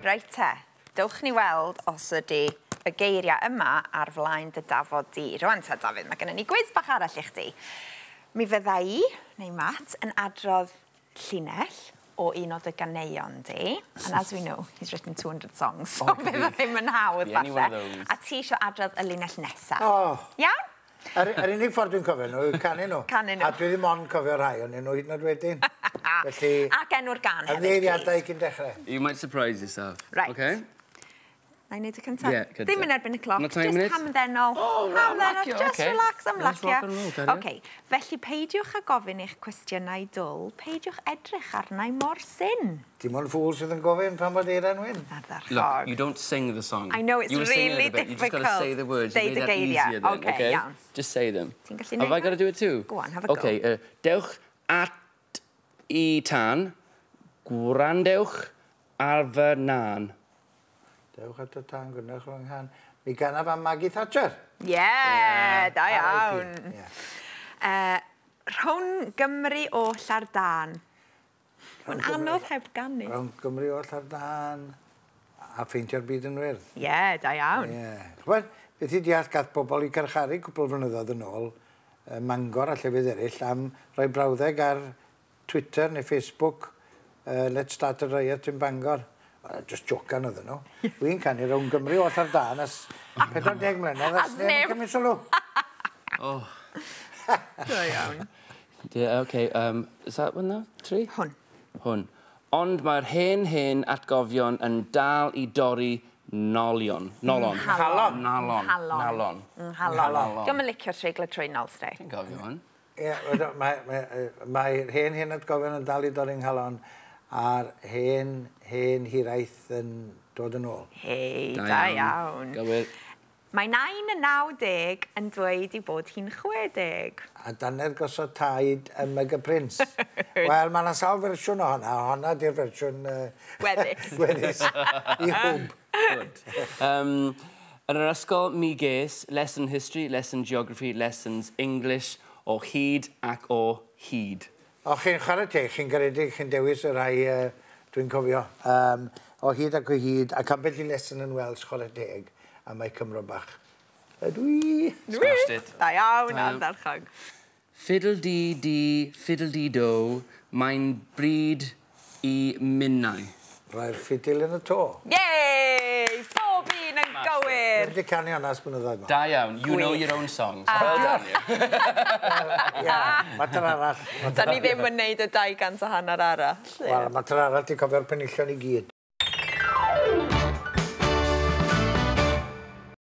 Reit te, dewch ni weld os ydy y geiriau yma ar flaen dy dafod di. Rwan ta, Dafydd, mae gennym ni gwis bach arall i chdi. Mi fydda i, neu Matt, yn adrodd llinell o un o dy ganeuon di. And as we know, he's written 200 songs, so Oh, it could bydd o be- ddim yn hawdd be any one of falle. those. A ti eisiau adrodd y linell nesaf. Oh. Iawn? Yr unig ffordd dwi'n cofio nhw yw canu nhw. Canu nhw. A dwi ddim ond cofio rhai o'n nhw hyd yn oed wedyn. Felly, Ac enw'r gân hefyd, ymddiheuriadau please. cyn dechrau. You might surprise yourself. Right. Okay? Na i wneud y cyntaf? Ie, cynta. Ddim yn erbyn y cloc, Not time just minutes? hamddenol. Oh, right, hamddenol, ymlacio, just okay. relax, Let's ymlacio. rock and roll, carry on. Okay, felly peidiwch â gofyn eich cwestiynau dwl, peidiwch edrych arnau mor syn. Dim ond ffŵl sydd yn gofyn pan bod eira'n wyn. Ardderchog. Look, you don't sing the song. I know, it's You were singing really it a bit. You just got to difficult. say the words. You Deud made y that geiriau. easier then, Okay, okay? iawn. Just say them. Ti'n gallu Have I neud got to do it too? Go on, have a go. Okay, dewch at i tân, gwrandewch ar fy ngân. Dewch at y tân, gwrandewch ar fy nghân. Mi ganaf am Maggie Thatcher. Yeah, da iawn. R.I.P. Ie. Rhown Gymru oll ar dân. Mae'n anodd heb ganu. Rhown Gymru oll ar dân a pheintio'r byd yn wyrdd. Ie, yeah, da iawn. Ie. Ch'mod, beth i deall gath bobl i carcharu cwpl flynyddoedd yn ôl, Mangor a llefydd eraill, am rhoi brawddeg ar Twitter neu Facebook, "Let's start a riot in Bangor." Well, just jocan oedden nhw. Wy'n canu "Rhown Gymru oll ar dân" ers 40 mlynedd, A a sneb yn sneb. cymryd sylw. Oh. Da iawn. Yeah, okay, is that one now? Three? Hwn. Hwn. Ond mae'r hen hen atgofion yn dal i dorri nolion. Nolon. Nghalon. Nalon. Nghalon. Nalon. Nghalon. Nghalon. Diolch yn licio treiglo trwynol, sti. Ti'n cofio hwn? Ie, mae mae hen hen atgofion yn dal i dorri'n nghalon a'r hen, hen hiraeth yn dod yn ôl. Hei, da iawn. Gywir. Mae nain yn 90 yn dweud i bod hi'n 60. A dannedd gosod taid ym Myg y Prins. Wel, mae yna sawl fersiwn o honna. Honna di'r fersiwn Weddus. Weddus i hwb. Good. Yn yr ysgol mi ges lesson history, lesson geography, lessons English o hyd ac o hyd. O, chi'n chwarae teg, chi'n garedig, chi'n dewis y rhai dwi'n cofio. O hyd ac o hyd, ac ambell i lesson yn Welsh, chwarae teg, a mae Cymro bach. Ydw i. Smashed it. Da iawn, Da iawn. ardderchog. Fiddle dee dee, fiddle dee do, mae'n bryd i minnau. Rhoi'r ffidil yn y to. Yay! Pob un yn gywir. Dwi'n wedi canu hwnna ers blynyddoedd ma. Da iawn, you know Gwych. your own songs. Well done you. Ia, mater arall. Da ni ddim yn neud y 250 arall. Wel, mater arall, ti'n cofio'r penillion i gyd.